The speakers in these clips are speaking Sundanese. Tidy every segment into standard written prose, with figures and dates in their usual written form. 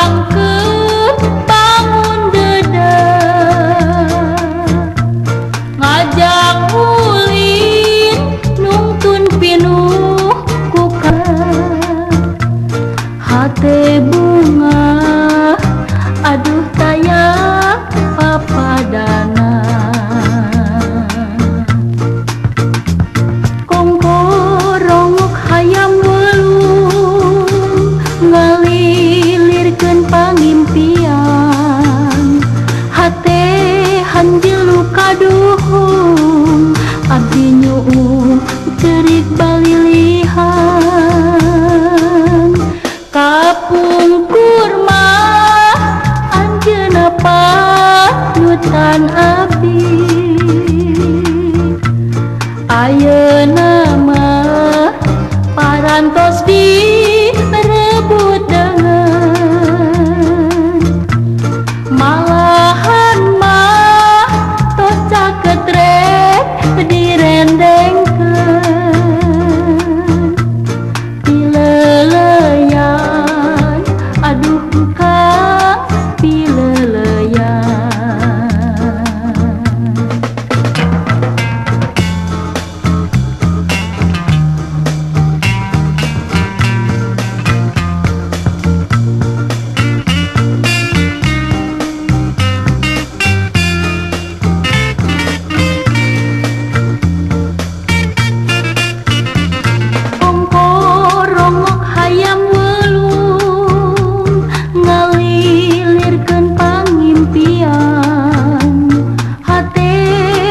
Angkeut bangun deudeuh ngajak ulin nungtun pinuh ku hate bunga aduh taya papadana kongkorongok hayam welung ngalilirkeun pangimpian hate hanjelu kaduhung abdi nyuung cerik balilihan kapungkur mah anjeunna panutan abdi ayeuna mah parantos direbut deungeun malahan mah tos caket rek direndengkeun pileleyan aduh kang pileleyan. Kongkorongok hayam welung ngalilirkeun pangimpian hate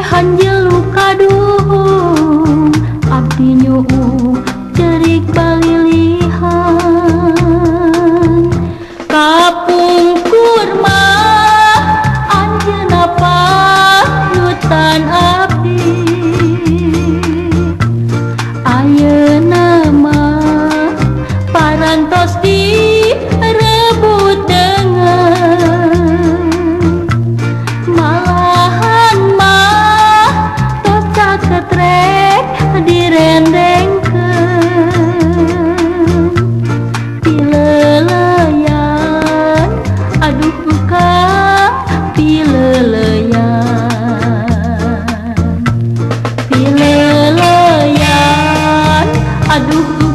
hanjelu kaduhung abdi nyuung cerik balilihan kapungkur mah anjeunna panutan abdi ayeuna mah parantos direbut deungeun malahan mah tos caket rek direndengkeun pileleyan aduh kang pileleyan pileleyan aduh.